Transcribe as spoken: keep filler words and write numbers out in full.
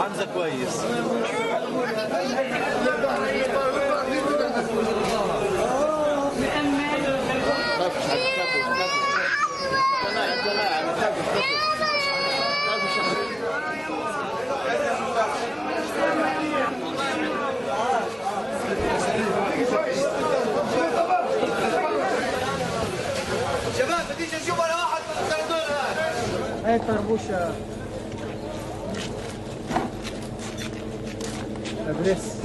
حمزة كويس. شباب، بديش نشوف ولا واحد من الكرتون هاي. هاي طربوشة. أبريس.